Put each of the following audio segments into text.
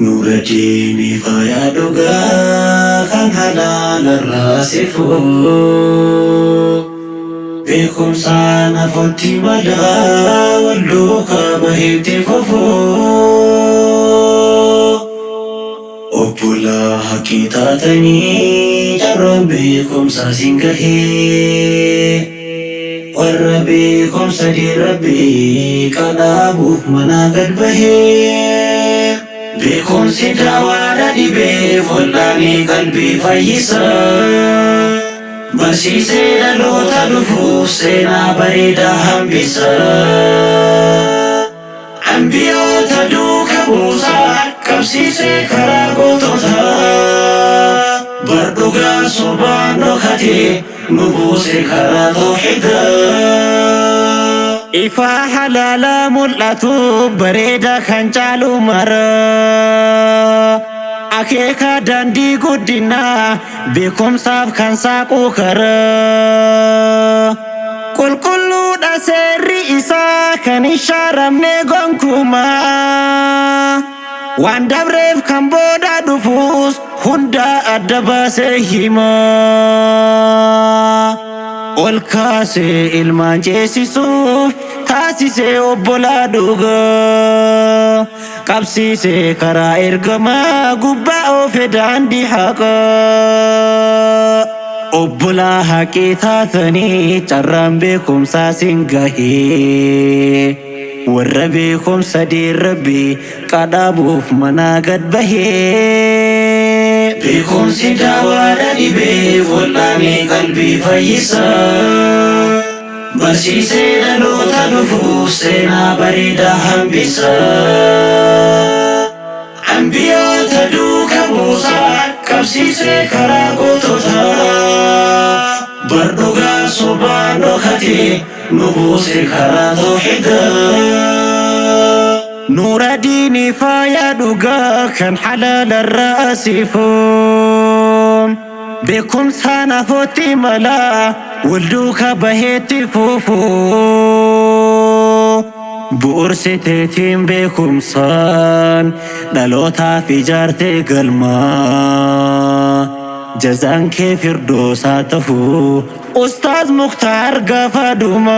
Nura diinii faayaa dhugaa kan halaalarraa sifuu. Beekumsaan afotti malaa wal duukaa baheetti fufuu. Obbolaa haqii taatanii carraan beekumsaa siin gahee. Warra beekumsa diin Rabbii qadhaabuuf manaa gad bahee. Beekumsi daawaadha dhibeef wal'aanee qalbii fayyisa. Barsiisee dhaloota dhufuuf seenaa bareedaa hambisa. Ambiyoota duuka buusaa qabsiisee karaa gootota. Bar dhugaan sobaan dhokatee nu buuse karaa tawxiidaa. Ifaa halaalaa mul'atu bareeda kan caalu mara. Akeeka daandii guddinaa beekumsaaf kan saaqu karaa. Qulqulluudha seerri isaa kan hin shaaramne gonkumaa. Waan dabreef kan booda dhufuus hunda adda baasee hima. Ol kaasee ilmaan ceesisuuf taasisee obbolaa dhugaa. Qabsiisee karaa ergamaa gubbaa oofe daandii haqaa. Obbolaa haqii taatanii carraan beekumsaa siin gahee. Warra beekumsa diin Rabbii qadhaabuuf manaa gad bahee. Beekumsi daawaadha dhibeef wal'aanee qalbii fayyisa. Barsiisee dhaloota dhufuuf seenaa bareedaa hambisa. Ambiyoota duuka buusaa qabsiisee karaa gootota. Bar dhugaan sobaan dhokatee nu buuse karaa tawxiidaa. Nuura diinii faaya dhugaa kan halaalarraa siifuu. Beekumsaan afootti malaa wal duuka baheetti fufuu. Bu'uursiteetiin beekumsaan dhalootaaf ijaartee galmaa. Jazaan kee firdoosaa tahuu Ustaaz Muktaar gaafa dhumaa.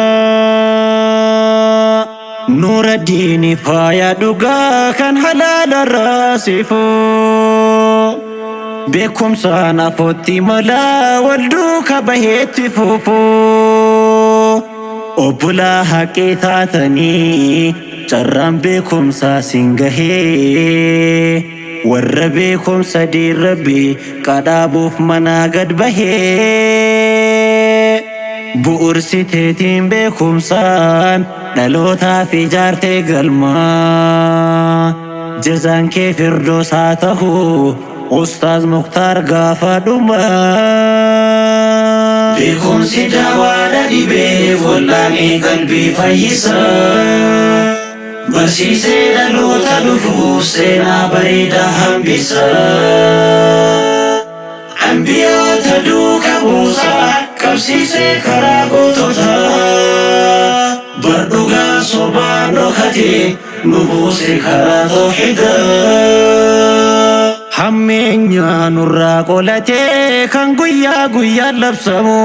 Nuura diinii faaya dhugaa kan halaalarraa siifuu. Beekumsaan afootti malaa wal duuka baheetti fufuu. Obbolaa haqii taatanii carraan beekumsaa siin gahee. Warra beekumsa diin Rabbii qadhaabuuf manaa gad bahee. Bu'uursiteetiin beekumsaan dhalootaaf ijaartee galmaa. Jazaan kee firdoosaa tahuu Ustaaz Muktaar gaafa dhumaa. Beekumsi daawaadha dhibeef wal'aanee qalbii fayyisa. Barsiisee dhaloota dhufuuf seenaa bareedaa hambisa. Ambiyoota duuka buusaa qabsiisee karaa gootota. Bar dhugaan sobaan dhokatee nu buuse karaa tawxiidaa. Hammeenya nurraa qolatee kan guyyaa guyyaan labsamu.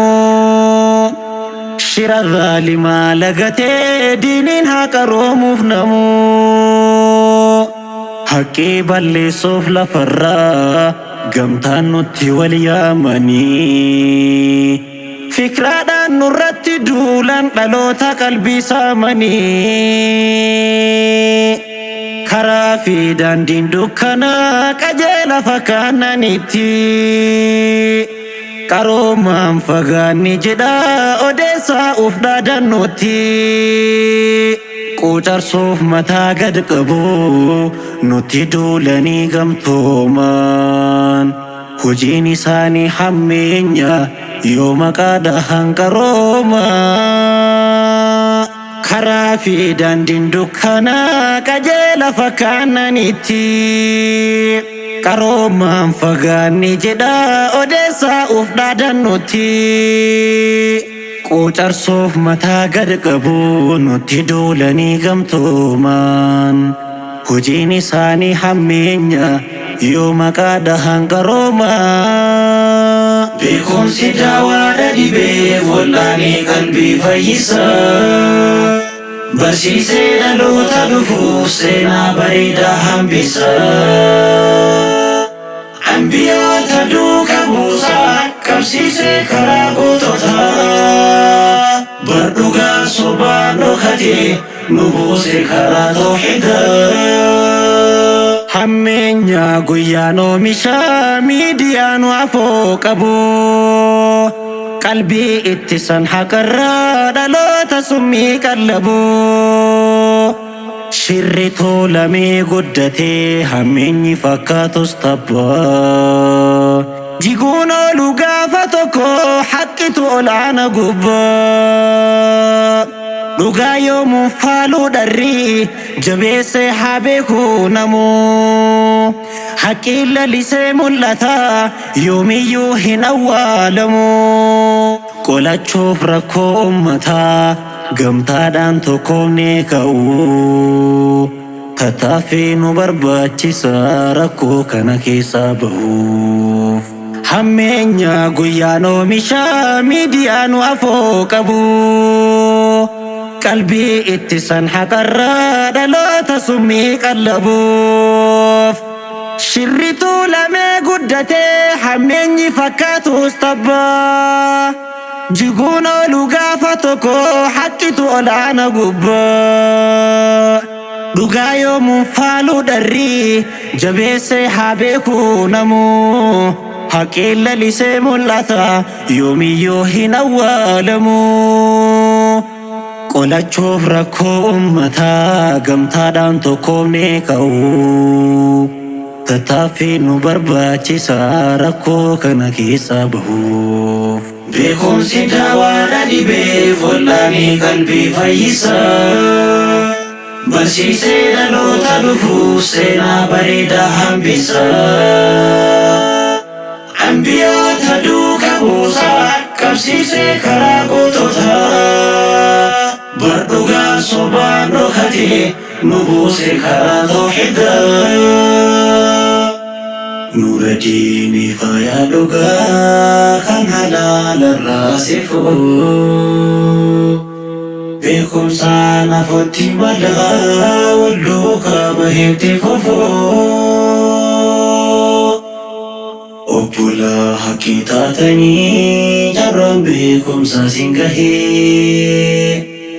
Shira zaalimaa lagatee diiniin haa qaroomuuf namu. Haqqii balleessuuf lafarraa gamtaan nutti wal yaamanii. Fikraadhaan nurratti duulan dhaloota qalbii saamanii. Karaa fi daandiin dukkanaa qajeela fakkaannanitti. Qaroomaan fagaanni jedha odeessaa uf dhaadannutti. Quucarsuuf mataa gad qabu nutti duulanii gamtoomaan. Hojiin isaanii hammeenya yoo maqaa dhahan qaroomaa. Karaa fi daandiin dukkanaa qajeela fakkaannanitti. Qaroomaan fagaanni jedha odeessaa uf dhaadannutti. Quucarsuuf mataa gad qabu nutti duulanii gamtoomaan. Hojiin isaanii hammeenya yoo maqaa dhahan qarooma. Beekumsi daawaadha dhibee wal'aanee qalbii fayyisa. Barsiisee dhaloota dhufuuf seenaa bareedaa hambisa. Ambiyoota duuka buusaa qabsiisee karaa goototaa. Bar dhugaa sobaan dhokatee nu buuse karaa tawhiidaa. Hammeenya guyyaan oomisha miidiyaan afoo qabu. Qalbii ittisan haqarraa dhaloota summii qallabu. Shirri tuulamee guddatee hammeenyi fakkaatus tabbaa. Jiguun oolu gaafa tokko haqqitu olaana gubbaa. Dhugaa yoomuu faaluu dharrii jabeessee haa beeku namuu. Haqqiin lalisee mul'ata yoomiyyuu hin awwaalamu. Qolachuuf rakkoo uummataa gamtaadhaan tokkoomnee ka'uu. Tattaaffii nu barbaachisa rakkoo kana keessaa bahuuf. Hammeenya guyyaan oomisha miidiyaan afoo qabu. Qalbii ittisan haqarraa dhaloota summii qallabuuf. Shirri tuulamee guddatee hammeenyi fakkaatus tabbaa. Jiguun oolu gaafa tokko haqqitu olaana gubbaa. Dhugaa yoomuu faaluu dharrii jabeessee haa beeku namuu. Haqqiin lalisee mul'ata yoomiyyuu hin awwaalamu. Qolachuuf rakkoo uummataa gamtaadhaan tokkoomnee ka'uu. Tattaaffii nu barbaachisa rakkoo kana keessaa bahuuf. Beekumsi daawaadha dhibee wal'aanee qalbii fayyisa. Barsiisee dhaloota dhufuuf seenaa bareedaa hambisa. Ambiyoota duuka buusaa qabsiisee karaa goototaa. Bar dhugaa sobaan dhokatee nu buuse karaa tawhiidaa. Nuura diinii faayaa dhugaa kan halaalarraa sifu. Beekumsaan afotti malaa wal duukaa baheetti fufu. Obbolaa haqqii taatanii carraan beekumsaa siin gahee.